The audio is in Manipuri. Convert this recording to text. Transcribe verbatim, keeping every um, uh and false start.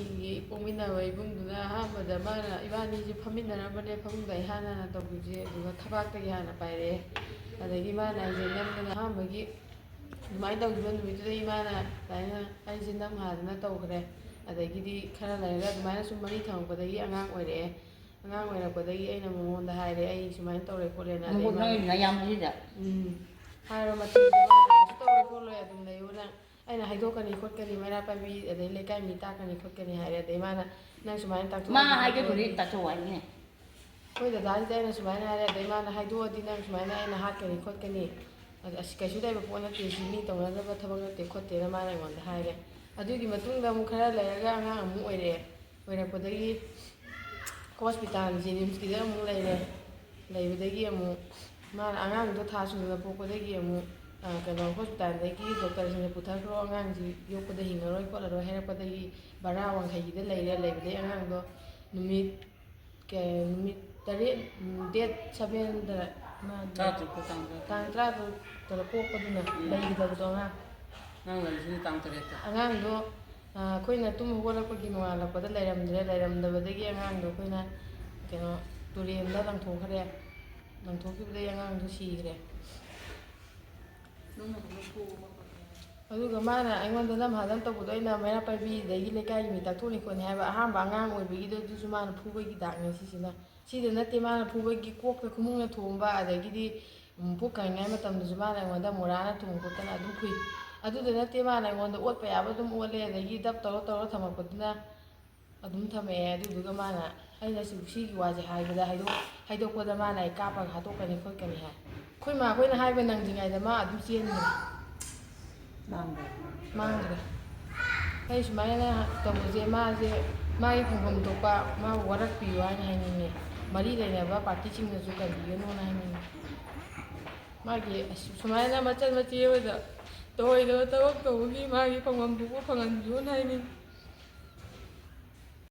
ꯑꯩꯒꯤ ꯄꯣꯛꯃꯤꯟꯅꯕ ꯏꯕꯨꯡꯗꯨꯅ ꯑꯍꯥꯟꯕꯗ ꯃꯥꯅ ꯏꯕꯥꯅꯤꯁꯦ ꯐꯝꯃꯤꯟꯅꯔꯝꯕꯅꯦ ꯐꯃꯨꯡꯗ ꯑꯩ ꯍꯥꯟꯅ ꯍꯥꯟꯅ ꯇꯧꯕꯤꯁꯦ, ꯑꯗꯨꯒ ꯊꯕꯥꯛꯇꯒꯤ ꯍꯥꯟꯅ ꯄꯥꯏꯔꯛꯑꯦ꯫ ꯑꯗꯒꯤ ꯃꯥꯅ ꯑꯩꯁꯦ ꯅꯝꯗꯅ ꯑꯍꯥꯟꯕꯒꯤ ꯑꯗꯨꯃꯥꯏꯅ ꯇꯧꯈꯤꯕ ꯅꯨꯃꯤꯠꯇꯨꯗꯒꯤ ꯃꯥꯅ ꯑꯗꯨꯃꯥꯏꯅ ꯑꯩꯁꯦ ꯅꯝ ꯍꯥꯗꯅ ꯇꯧꯈ꯭ꯔꯦ꯫ ꯑꯗꯒꯤꯗꯤ ꯈꯔ ꯂꯩꯔꯒ ꯑꯗꯨꯃꯥꯏꯅ ꯁꯨꯝ ꯃꯔꯤ ꯊꯝꯃꯛꯄꯗꯒꯤ ꯑꯉꯥꯡ ꯑꯣꯏꯔꯛꯑꯦ꯫ ꯑꯉꯥꯡ ꯑꯣꯏꯔꯛꯄꯗꯒꯤ ꯑꯩꯅ ꯃꯉꯣꯟꯗ ꯍꯥꯏꯔꯦ, "ꯑꯩ ꯁꯨꯃꯥꯏꯅ ꯇꯧꯔꯦ ꯈꯣꯠꯂꯦꯅ", ꯑꯗꯩ ꯅꯪꯕꯨ ꯃꯥꯅ ꯅꯪꯒꯤ ꯅꯌꯥꯝꯕꯁꯤꯗ ꯎꯝ꯫ ꯍꯥꯏꯔꯣ, ꯃꯇꯨꯡꯗ ꯀꯩꯁꯨ ꯇꯧꯔꯣꯏ ꯈꯣꯠꯂꯣꯏ, ꯑꯗꯨꯝ ꯂꯩꯌꯨ ꯅꯪ꯫ ꯑꯩꯅ ꯍꯥꯏꯗꯣꯛꯀꯅꯤ ꯈꯣꯠꯀꯅꯤ, ꯃꯩꯔꯥ ꯄꯥꯏꯕꯤ ꯑꯗꯩ ꯂꯩꯀꯥꯏ ꯃꯤ ꯇꯥꯛꯀꯅꯤ ꯈꯣꯠꯀꯅꯤ ꯍꯥꯏꯔꯦ꯫ ꯑꯗꯩ ꯃꯥꯅ, "ꯅꯪ ꯁꯨꯃꯥꯏꯅ ꯃꯥ ꯇꯥꯛꯊꯣꯛꯑꯗꯤ ꯍꯥꯏꯒꯗꯨꯗꯤ ꯈꯣꯠꯇꯣꯏꯅꯤ?" ꯇꯥꯊꯣꯛꯑꯣ ꯍꯥꯏꯕꯅꯦ꯫ ꯑꯩꯈꯣꯏ ꯗꯗꯥꯁꯤꯗ ꯑꯩꯅ ꯁꯨꯃꯥꯏꯅ ꯍꯥꯏꯔꯦ꯫ ꯑꯗꯩ ꯃꯥꯅ ꯍꯥꯏꯗꯣꯛꯑꯗꯤ ꯅꯪ ꯁꯨꯃꯥꯏꯅ ꯑꯩꯅ ꯍꯥꯠꯀꯅꯤ ꯈꯣꯠꯀꯅꯤ, ꯑꯗ ꯑꯁ ꯀꯩꯁꯨ ꯂꯩꯕ ꯄꯣꯠ ꯅꯠꯇꯦ, ꯁꯤ ꯃꯤ ꯇꯧꯅꯗꯕ ꯊꯕꯛ ꯅꯠꯇꯦ ꯈꯣꯠꯇꯦꯅ ꯃꯥꯅ ꯑꯩꯉꯣꯟꯗ ꯍꯥꯏꯔꯦ꯫ ꯑꯗꯨꯒꯤ ꯃꯇꯨꯡꯗ ꯑꯃꯨꯛ ꯈꯔ ꯂꯩꯔꯒ ꯑꯉꯥꯡ ꯑꯃꯨꯛ ꯑꯣꯏꯔꯛꯑꯦ꯫ ꯑꯣꯏꯔꯛꯄꯗꯒꯤ ꯍꯣꯁꯄꯤꯇꯥꯜ ꯖꯦꯅꯤꯝꯁꯀꯤꯗ ꯑꯃꯨꯛ ꯂꯩꯔꯦ꯫ ꯂꯩꯕꯗꯒꯤ ꯑꯃꯨꯛ ꯃꯥꯅ ꯑꯉꯥꯡꯗꯣ ꯊꯥ ꯁꯨꯗꯅ ꯄꯣꯛꯄꯗꯒꯤ ꯑꯃꯨꯛ, ꯑ, ꯀꯩꯅꯣ, ꯍꯣꯁꯄꯤꯇꯥꯜꯗꯒꯤ ꯗꯣꯛꯇꯔꯁꯤꯡꯅ ꯄꯨꯊꯈ꯭ꯔꯣ, ꯑꯉꯥꯡꯁꯤ ꯌꯣꯛꯄꯗ ꯍꯤꯡꯉꯔꯣꯏ ꯈꯣꯠꯂꯔꯣꯏ ꯍꯥꯏꯔꯛꯄꯗꯒꯤ ꯚꯔꯥ ꯋꯥꯡꯈꯩꯒꯤꯗ ꯂꯩꯔꯦ꯫ ꯂꯩꯕꯗꯒꯤ ꯑꯉꯥꯡꯗꯣ ꯅꯨꯃꯤꯠ ꯀꯩ, ꯅꯨꯃꯤꯠ ꯇꯔꯦꯠ, ꯗꯦꯠ ꯁꯚꯦꯟꯗ ꯃꯥ ꯇꯔꯥꯇꯔꯨꯛꯇ ꯇꯥꯡ ꯇꯔꯥ꯫ ꯇꯥꯡ ꯇꯔꯥꯇꯔꯨꯛꯇ ꯄꯣꯛꯄꯗꯨꯅ ꯎꯝ꯫ ꯂꯩꯈꯤꯗꯕꯗꯣ ꯑꯉꯥꯡ꯫ ꯑꯉꯥꯡ ꯂꯩꯔꯤꯁꯤꯅ ꯇꯥꯡ ꯇꯔꯦꯠꯇ꯫ ꯑꯉꯥꯡꯗꯣ, ꯑ, ꯑꯩꯈꯣꯏꯅ ꯇꯨꯝ ꯍꯧꯒꯠꯂꯛꯄꯒꯤ ꯅꯣꯡꯉꯥꯜꯂꯛꯄꯗ ꯂꯩꯔꯝꯗ꯭ꯔꯦ꯫ ꯂꯩꯔꯝꯗꯕꯗꯒꯤ ꯑꯉꯥꯡꯗꯣ ꯑꯩꯈꯣꯏꯅ, ꯀꯩꯅꯣ, ꯇꯨꯔꯦꯟꯗ ꯂꯪꯊꯣꯛꯈ꯭ꯔꯦ꯫ ꯂꯪꯊꯣꯛꯈꯤꯕꯗꯒꯤ ꯑꯉꯥꯡꯗꯣ ꯁꯤꯈ꯭ꯔꯦ꯫ ꯑꯗꯨꯒ ꯃꯥꯅ ꯑꯩꯉꯣꯟꯗ ꯅꯝꯍꯥꯗꯝ ꯇꯧꯕꯗꯣ ꯑꯩꯅ ꯃꯩꯔꯥ ꯄꯥꯏꯕꯤꯗꯒꯤ ꯂꯩꯀꯥꯏꯒꯤ ꯃꯤ ꯇꯥꯛꯊꯣꯛꯅꯤ ꯈꯣꯠꯅꯤ ꯍꯥꯏꯕ ꯑꯍꯥꯟꯕ ꯑꯉꯥꯡ ꯑꯣꯏꯕꯒꯤꯗꯣ ꯑꯗꯨꯁꯨ ꯃꯥꯅ ꯐꯨꯕꯒꯤ ꯗꯥꯛꯅꯦ ꯁꯤꯁꯤꯅ꯫ ꯁꯤꯗ ꯅꯠꯇꯦ ꯃꯥꯅ ꯐꯨꯕꯒꯤ, ꯀꯣꯛꯇ ꯈꯨꯃꯨꯛꯅ ꯊꯣꯝꯕ, ꯑꯗꯒꯤꯗꯤ, ꯎꯝ, ꯄꯨꯛ ꯀꯪꯉꯤꯉꯩ ꯃꯇꯝꯗꯁꯨ ꯃꯥꯅ ꯑꯩꯉꯣꯟꯗ ꯃꯣꯔꯥꯅ ꯊꯣꯝ ꯈꯣꯠꯇꯅ ꯑꯗꯨꯝ ꯐꯨꯏ꯫ ꯑꯗꯨꯗ ꯅꯠꯇꯦ ꯃꯥꯅ ꯑꯩꯉꯣꯟꯗ ꯑꯣꯠꯄ ꯌꯥꯕ ꯑꯗꯨꯝ ꯑꯣꯠꯂꯦ, ꯑꯗꯒꯤ ꯗꯞ ꯇꯧꯔ ꯇꯧꯔ ꯊꯝꯃꯛꯄꯗꯨꯅ ꯑꯗꯨꯝ ꯊꯝꯃꯛꯑꯦ꯫ ꯑꯗꯨꯗꯨꯒ ꯃꯥꯅ, ꯑꯩꯅ ꯁꯤ-, ꯁꯤꯒꯤ ꯋꯥꯁꯦ ꯍꯥꯏꯕꯗ ꯍꯥꯏꯗꯣꯛ-, ꯍꯥꯏꯗꯣꯛꯄꯗ ꯃꯥꯅ ꯑꯩ ꯀꯥꯞꯄꯒ ꯍꯥꯠꯇꯣꯛꯀꯅꯤ ꯈꯣꯠꯀꯅꯤ ꯍꯥꯏ꯫ ꯑꯩꯈꯣꯏ ꯃꯥ ꯑꯩꯈꯣꯏꯅ ꯍꯥꯏꯕ ꯅꯪꯗ꯭ꯔꯤꯉꯩꯗ ꯃꯥ ꯑꯗꯨꯝ ꯆꯦꯟꯈ꯭ꯔꯦ꯫ ꯃꯥꯡꯈ꯭ꯔꯦ꯫ ꯃꯥꯡꯈ꯭ꯔꯦ꯫ ꯑꯩ ꯁꯨꯃꯥꯏꯅ ꯇꯧꯕꯁꯦ ꯃꯥꯁꯦ, ꯃꯥꯒꯤ ꯐꯪꯐꯝ ꯊꯣꯛꯄ ꯃꯥꯕꯨ ꯋꯥꯔꯛꯄꯤꯌꯨ ꯍꯥꯏꯅ ꯍꯥꯏꯅꯤꯡꯉꯦ꯫ ꯃꯔꯤ ꯂꯩꯅꯕ ꯄꯥꯔꯇꯤꯁꯤꯡꯅꯁꯨ ꯀꯟꯕꯤꯒꯅꯨꯅ ꯍꯥꯏꯅꯤꯡꯉꯦ꯫ ꯃꯥꯒꯤ ꯑꯁ-, ꯁꯨꯃꯥꯏꯅ ꯃꯆꯟ ꯃꯆꯦ ꯑꯣꯏꯗ ꯇꯧꯔꯣꯏꯗꯕ ꯊꯕꯛ ꯇꯧꯕꯒꯤ ꯃꯥꯒꯤ ꯐꯪꯐꯝ ꯊꯣꯛꯄ ꯐꯪꯍꯟꯕꯤꯌꯨꯅ ꯍꯥꯏꯅꯤꯡꯉꯤ꯫